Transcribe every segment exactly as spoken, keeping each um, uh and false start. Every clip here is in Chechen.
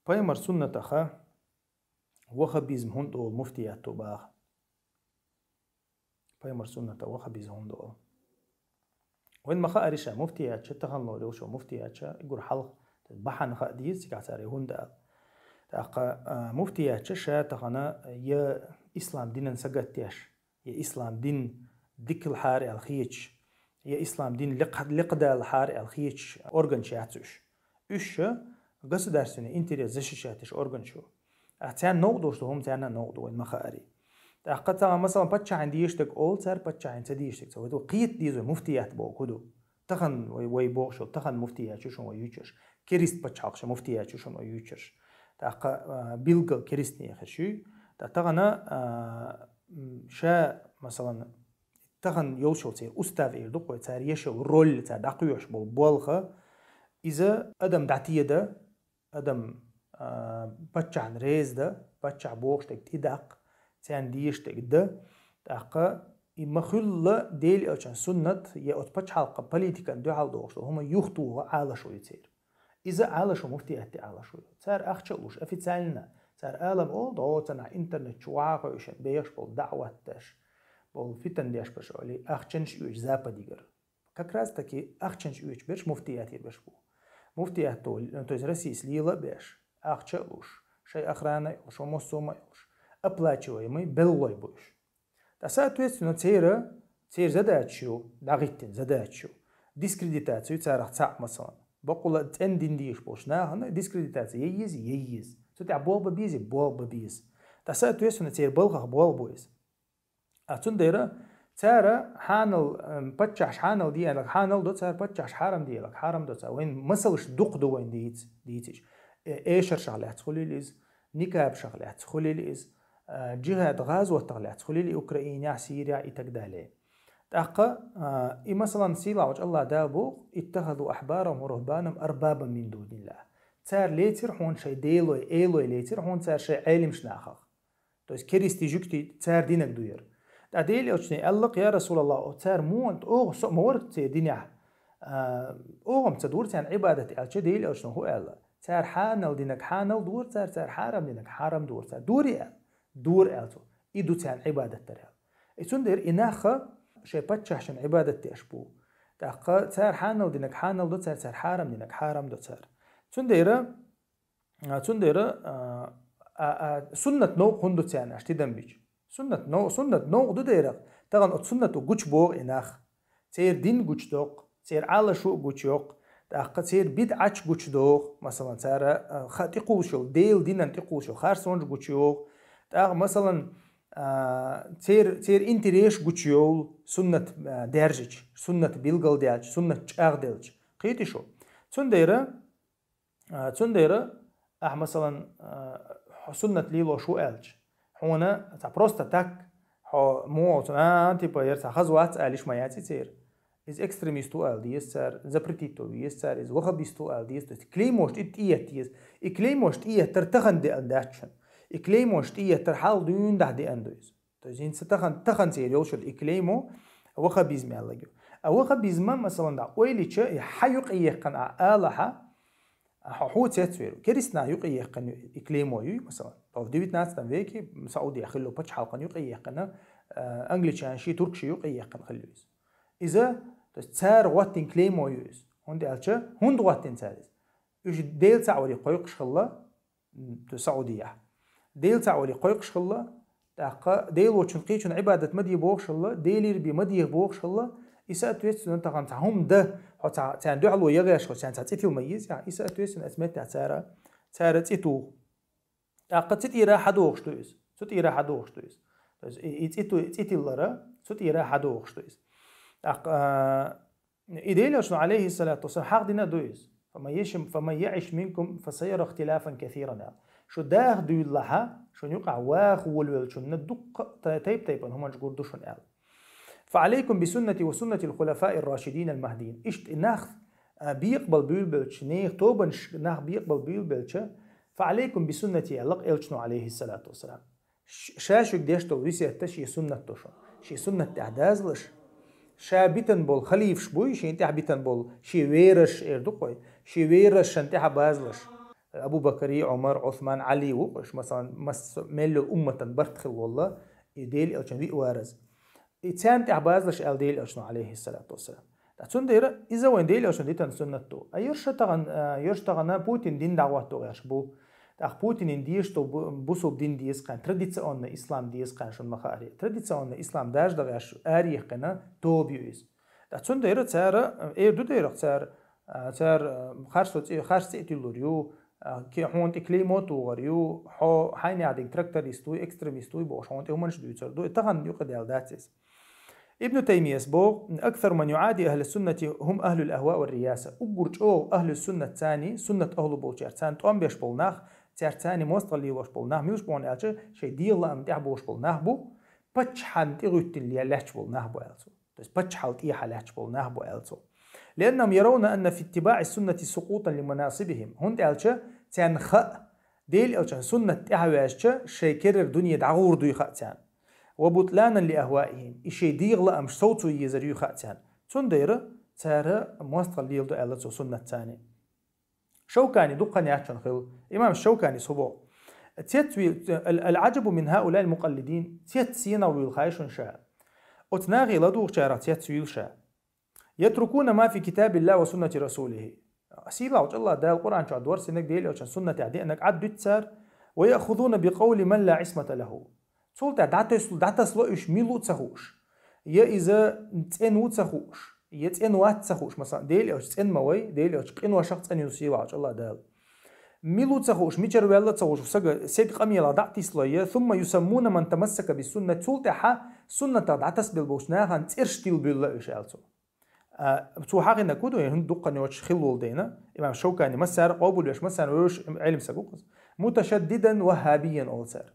Пайхамар суннатаха ваххабизм хӀунда олу муфтият ду баха. Пайхамар сунната ваххабизм хӀунда олу. Вайн ма хаъара ша муфтиятча, таханло йолчо муфтиятча, игур хьалха бахьана хаа деза, цигахь цара хӀунда аьлла. ТӀаккха а, муфтиятча ша тахана я ислам динан сагатдеш, я ислам дин дикалхьара аьлла хеташ, я ислам дин лекха-, лекхадалахьара аьлла хеташ органаш яц уьш. Уьш ша государственный интерес защищать деш органаш ю. А царна новкъа долуш ду хӀума, царна новкъа ду вайн ма хаъара. ТӀаккха цхьа, масалан, паччахьна дезаш дерг олу цара, паччахьна ца дезаш дерг ца. Вай ду кхета деза вай муфтият боху ду. Тахана вай, вай бохуш йолу, тахана муфтият ю шуна вай юьйцурш. Керист пачхьалкх ша муфтият ю шуна вай юьйцурш. ТӀаккха а, билггал керист нехаш ю. ТӀа тахана а, м, ша, масалан, тахана йолуш йолу церан устав эр ду-кх вай, цара еш йолу роль, цара дӀакхоьхьуш болу болх, иза адам дӀатеда, адам а, паччахьна реза дан, паччахь бохуш дерг тӀедаккха, царна дезаш дерг дан. ТӀаккха и ма-хуьллу Делан элчан суннат я оцу пачхьалкхан политикан дуьхьал дохуш долу хӀума юхатоха Ӏалашо ю церан. Иза Ӏалашо муфтиятте Ӏалашо ю. Цара ахча а луш, официально, цара алам олу, дӀо царна интернет чу вахьа хойшина бехаш болу даӀват деш, болу фитан деш баша олий, ахчанаш оьцу Западигара. Как раз таки ахчанаш оьцу берш муфтиятера берш бу. Муфтият, то есть Россияс лела а беш, ахча а луш, шайн охрана а йолуш, массо а ма йолуш, оплачиваемый белхалой бу уьш. Ткъа, соответственно, церан, церан задача ю, дӀагӀиттина задача ю, дискредитацию царах цхьаъ, масалан. Баккъала цӀена дин дезаш болчу нахана дискредитация яй еза, яй еза. Цу тӀехь болх бан безий, болх бан беза. Ткъа, соответственно, церан балхах болх бу иза. А цундела цара хьанал, эм, паччахьаш хьанал де аьлларг хьанал до цара, паччахьаш хьарам де аьлларг хьарам до цара. Вайн масалш дукха ду вайн дийца, дийцича. Э, эшаршах лаьцна хуьлийла иза, никабшах лаьцна хуьлийла иза, а, джихад, гӀазотах лаьцна хуьлийла и Украинехь, Сирехь и так далее. ТӀаккха а, и, масалан, сийлахь волчу АллахӀ Дала боху: «Иттахазу ахьбарахум ва рухбанахум арбабан мин дуниллахь». Цара лецира хьуна шайн делой, элой лецира хьуна цара шайн Ӏелимш нахах. То есть керистий, жуьгтий цара динарг ду яра. Ткъа Делан элчане аьлла-кх: «Я Расулаллах, цара муха, оха со а ма вара церан динехь, а, оха-м ца дора царна Ӏибадат», аьлча, Делан элчано хӀун аьлла? «Цара хьанал динарг хьанал дора цара, цара хьарам динарг хьарам дора цара. Дора», аьлла. «Дора», аьлла цо. «И ду царна Ӏибадат дар», аьлла. И цундела и нах шайн паччахьашна Ӏибадат деш бу. ТӀаккха цара хьанал динарг хьанал до цара, цара хьарам динарг хьарам до цара. Цундела А, цундела, а, а, а, суннат новкъа хӀунда ду царна аьлча, тидам бича? Суннат нов-, суннат новкъа ду дера, тахана оцу суннато гучубоху и нах. Церан дин гучудоккху, церан Ӏалашо а гучуйоккху, тӀаккха церан бидӀаташ гучудоху, масалан, цара, а, ха-, тӀекхуллуш йолу, Делан динан тӀекхуллуш йолу харцонаш гучуйоху, тӀаккха, масалан, а, цер-, церан интересаш гучуйовлу суннат, а, даьржича, суннат билгалдаьлча, суннат чӀагӀделча. Кхетий шу? Цундела А, цундела ахь, масалан, а, хьо суннат лелош ву аьлча, хьуна цхьа просто так, хьо муха оцу, а, типа, яра цхьа хаза вац алиш ма яц и церан. Иза экстремист ву ала деза цара, запретить ву веза цара, иза ваххабист ву ала деза, то есть клеймош тӀе, тӀе етта еза. И клеймош тӀе еттар тахана деана дац шуна. И клеймош тӀе еттар хьалха дуьйна дахьа деана ду иза. То есть хӀинца тахан, тахан церан йолуш йолу и клеймо ваххабизм аьлларг ю. А ваххабизма, масалан, дӀа ойла йича, и хьан юкъа яьккхина а алахьа, а хьо хьо цецвер. Керистанаха юкъа яьккхина и клеймо юй, масалан. То в девятнадцатом веке Саудия хилла пачхьалкхан юкъа яьккхина, а, англичан ши, турк ши юкъа яьккхина хилла иза. Иза, то есть цара гӀоттина клеймо ю иза. ХӀунда аьлча, хӀунда гӀоттина цара иза? Уьш Дела цхьаъ варе кхойкхуш хилла, м, Саудия. Дела цхьаъ варе кхойкхуш хилла, тӀаккха Дела воцчун кхечун Ӏибадат ма де бохуш хилла, Делера бен ма деха бохуш хилла, и, соответственно, тахана цхьа хӀума дан, хьо цхьа, царна дуьхьало ян гӀеш хилла, царна цхьа цӀи тилла ма еза, и, соответственно, оцу меттехь цара, цара цӀи туху. ТӀаккха цу тӀера хьадохуш ду иза. Цу тӀера хьадохуш ду иза. То есть и, и цӀи ту-, цӀи тиллара, цу тӀера хьадохуш ду иза. ТӀаккха, а, И Делан Элчано, алейхиссалату вассалам, хьахдина ду иза. «فمن يعش، فمن يعش منكم فسيرى اختلافا كثيرا», аьлла. Шу даха дуьйлалахьа, шуна юкъахь ваха волавеллачунна дуккха а та-, тайп-тайпана хӀуманаш гур ду шуна аьлла. «فعليكم بسنتي وسنة الخلفاء الراشدين المهديين». Иштта и нах, а, бекъабала буьйлабелча, нехан тобанаш нах бекъабала буьйлабелча, «فعليكم بسنتي», аьлла-кх Элчано, алейхиссалату вассалам. Ш-, ша шуьга деш долу весетта шен суннат ду шуна. Шен суннат тӀехь дазалаш. Ша битан болу халифаш буй, шен тӀехь битан болу, шен вераш эр ду-кх вай, шен верашан тӀехь базалаш. Абу Бакри, Ӏумар, Ӏусман, Ӏали ву-кх уьш, масалан, мас-, мел йолу умматан барт хилла волла, и Делан Элчан виъ вараза. И царна тӀехь базалаш аьлла Делан Элчано, алейхиссалату вассалам. Ткъа цундела иза вайн Делан Элчано дитина суннат ду. А ерш тахана, а, ерш тахана Путин дин дӀахӀотто гӀерташ бу. ТӀаккха Путинан дезаш долу бу-, бусулба дин деза кхарна, традиционный ислам деза кхарна шуна ма хаара. Традиционный ислам дажа дан гӀерташ араяьккхина тоба ю иза. Ткъа цундела цара, э, эр ду дерах цара, а, цара, а, харцо цӀе-, харц цӀе а тиллур ю, а, ке-, хьуна тӀе клеймо а тухур ю, хьо хьайна яхь дерг тракторист вуй, экстремист вуй бохуш, хьуна тӀе хӀуманаш дуьйцур ду, и тахана юкъа даьлла дац иза. Ибн Таймияс боху: «Аксару ман юӀади ахьла суннати хӀум ахьлул ахьва ва рияса». Уггар чӀогӀа ахьлу суннат царний, суннат ахьлу болчаьрца, царна тӀом беш болу нах, цаьрца царний мостагӀалла лелош болу нах, муьлш бу хьуна аьлча, шайн дегӀан лаам тӀехь болуш болу нах бу, паччахьна тӀегӀуьттина ле-, лаьтташ болу нах бу аьлла цо. То есть паччахьал тӀехьа лаьтташ болу нах бу аьлла цо. «Лианнахум яравна анна фи иттибаӀи суннати сукъутан ли манасибихим». ХӀунда аьлча, царна хаьа, Делан Элчан суннат тӀехьа ваьжча, шайн керара дуьне дӀагӀур дуй хаьа царна. «Ва бутланан ли ахьваихим», и шайн дегӀан лаамаш совцо езар юй хаьа царна. Цундела цара мостагӀалла леладо аьлла цо суннат царний. Шавкани дуккха яц шуна хилла. Имам Шавканис хӀун боху: «Цецвил-, ал-, ал-Ӏаджабу мин хаулаил мукъаллидин», цец сенах вуьйлу хаьа шуна ша. Оцу нахе ладугӀучарах цец вуьйлу ша. «Ятрукуна ма фи китабиллахи ва суннати расулихи». Сийлахьчу АллахӀ Дала Къуръан чохь доссинарг, Делан Элчан суннатехь деанарг Ӏад дуьту цара, «ва яхузуна би къавли ман ла Ӏисмата лаху». Цул тӀаьхьа дӀатесла-, дӀатасало уьш, мила ву ца хууш, я иза цӀена ву ца хууш, я цӀена вац ца хууш, масалан, Делан Элча цӀена ма вай, Делан Элча къиношах цӀена ю сийлахьчу АллахӀ Дала. Мила ву ца хууш, мичара ваьлла а ца хууш, сага сага къамелах дӀа а тисло, я, «сумма юсаммуна ман тамассака би суннати», цул тӀаьхьа суннатах дӀатасбелла болчу нахана цӀераш тилла буьлла уьш аьлла цо. А, цо хьахийнарг хӀун ду, хӀунда дуккха йоцуш хилла волу дайна, имам Шавкани массара а къобалвеш, массара а вевзаш Ӏилма саг ву-кх иза. «Муташаддидан ваххабиян» олу цара.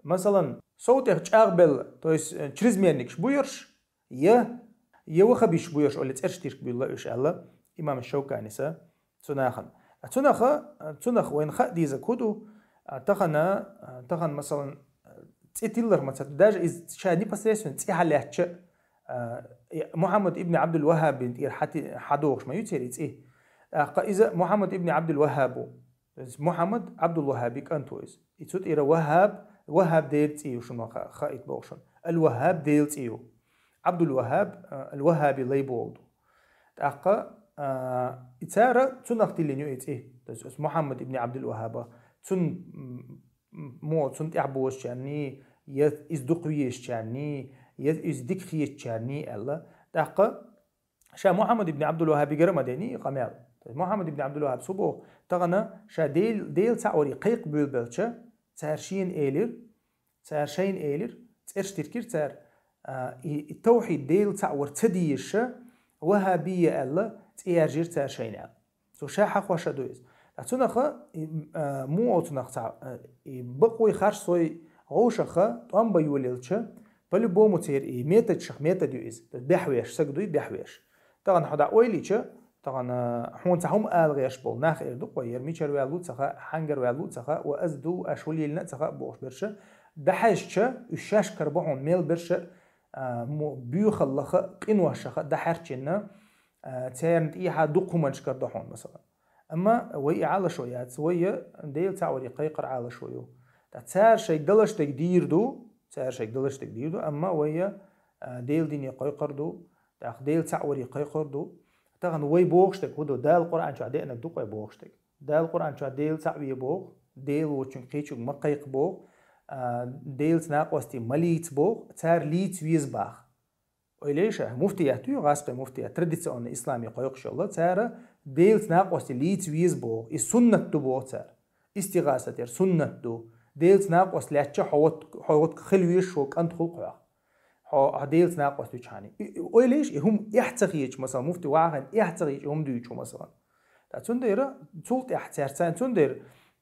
Масалан, сов тӀех чӀагӀбелла, то есть, э, чрезмерникаш бу ерш, я, я ваххабисташ бу ерш, олий цӀераш тирк буьлла уьш аьлла, имам Шавканиса цу нахана. А цунах, а, цунах вайна хаа дезарг хӀун ду, а, тахана, а, тахана, масалан, а, цӀе тиллар ма ца, даже иза ша непосредственно цӀе хьалаьцча, а, и Мухьаммад ибн Ӏабдул-Ваххабин тӀера хьати-, хьадохуш ма ю церан и цӀе. ТӀаккха иза Мухьаммад ибн Ӏабдул-Ваххаб ву. Иза Мухьаммад Ӏабдул-Ваххаби кӀант ву иза. И цу тӀера Ваххаб, Ваххаб Делан цӀе ю шуна ха-, хаийта боху шуна. Ал-Ваххаб Делан цӀе ю. Ӏабдул-Ваххаб, а, Ал-Ваххаби лай боху ду. ТӀаккха, а, и цара цунах тиллина ю и цӀе. То есть, оцу Мухьаммад ибн Ӏабдул-Ваххаба. Цун, м, м, мо, цунна тӀехь бозучарний, я иза дукха везачарний, я иза дика хетачарний аьлла. ТӀаккха ша Мухьаммад ибн Ӏабдул-Ваххабигара ма дений и къамел. То есть Мухьаммад ибн Ӏабдул-Ваххаб цо боху, тахана ша Дел-, Делан цхьаъ варе кхайкха буьйлабелча, цара шена элира, цара шайна элира, цӀераш тиркира цара, а, и, и тавхьид, Делан цхьаъ вар ца дезаш, ваххабия аьлла, цӀе яржийра цара шайна аьлла. Цо ша хьахош а ду иза. Ткъа цунах, и, а, муха олу цунах цхьа, а, и бакъой харцой гӀовшах тӀом бан йолаелча, по-любому церан и методшах метод ю иза. Бехвеш, саг дуй бехвеш. Тахана хьо дӀа ойла йича, тахана хьуна цхьа хӀума ала гӀерташ болу нах эр ду-кх вай, яра мичара ваьлла ву ца хаьа, хьаьнгара ваьлла ву ца хаьа, ва аса ду, аша хӀун лелийна а ца хаьа бохуш берш, дӀахьаьжча, уьш шаьш карабо хьуна мел берш, а, мо-, буьйхаллах, къиношах дӀахьаьрчина, а, церан тӀехьа дукха хӀуманаш карадо хьуна, масалан. Амма вай и Ӏалашо яц, вай я Делан цхьаъ варе кхайкхар Ӏалашо ю. Ткъа цара шайга далаш дерг дийр ду, цара шайга далаш дерг дийр ду, амма вай я, а, Делан дине кхайкхар ду, тӀаккха Делан цхьаъ варе кхайкхар ду. Тахана вай бохуш дерг хӀун ду, Дала Къуръан чохь деанарг ду-кх вай бохуш дерг. Дала Къуръан чохь Делан цхьаъ ве боху, Дела воцчуьнга кхечуьнга ма кхайкха боху, а, Делаца накъостий ма лийца боху, цара лийца веза баха. Ойла йиш, муфтият ю, гӀазкхийн муфтият, традиционный исламе кхойкхуш йолу, цара Делаца накъостий лийца веза боху, и суннат ду боху цара. ИстигӀасат яр суннат ду. Делаца накъост лаьттача хьо вот, хьо вот хила везаш хьо кӀант хуьлу хьох. Хьо, хьо Делаца накъост вичхьаний. И, и, ойла йиш, и хӀума эхь ца хеташ, масалан, муфти вахана эхь ца хеташ хӀума дуьйцу, масалан. Ткъа цундела цул тӀаьхьа цаьрца, цундела,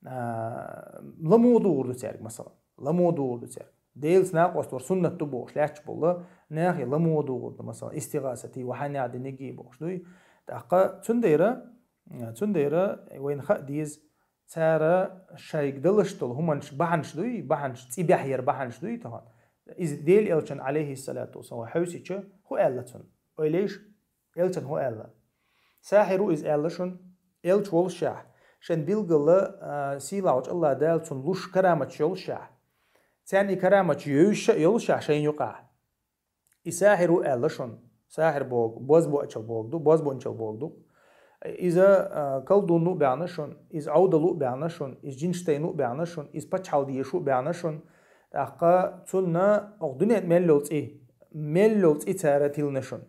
а, ламо догӀур ду цаьрга, масалан. Ламо догӀур ду цаьрга. Делаца накъост вар суннат ду бохуш лаьтташ болу нахе ламо догӀур ду, масалан, истигӀасатий, ва хьан яхь динигий бохуш дуй. ТӀаккха цундела, цундела вайна хаа деза, цара шайга далаш долу хӀуманаш бахьанаш дуй, бахьанаш, цӀе бехьера бахьанаш дуй тахана. Иза Делан Элчан, алейхиссалату вассалам, хьевсича, хӀун аьлла цунна? Ойла йиш, Элчан хӀун аьлла? Сахьир ву иза аьлла шуна, элча волушехь, Шайн билгала сийлахьчу Аллах Дала цунна луш караматаш йолушехь, царна и караматаш йовзуш а йолушехь шайн юкъахь. И сахьир ву аьлла шуна. Сахьир боху, бозбуунчалла боху ду, бозбуунчалла боху ду. Иза колдун ву баьхна шуна, иза Ӏовдал ву баьхна шуна, иза жинаш тайна ву баьхна шуна, иза пачхьалкх дезаш ву баьхна шуна. ТӀаккха цунна оха дуьнен мел йолу цӀе, мел йолу цӀе цара тиллина шуна.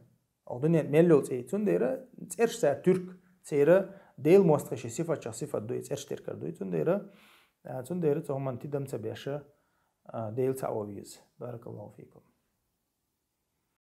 Оха дуьнен мел йолу цӀе. Цундела цӀераш цара туьрк, церан Делан мостагӀий ши сифатчех сифат ду, и цӀераш тиркар ду. Цундела, цундела цу хӀуманна тидам ца беша, Дела цхьаъ ван веза. Баракаллаху фикум.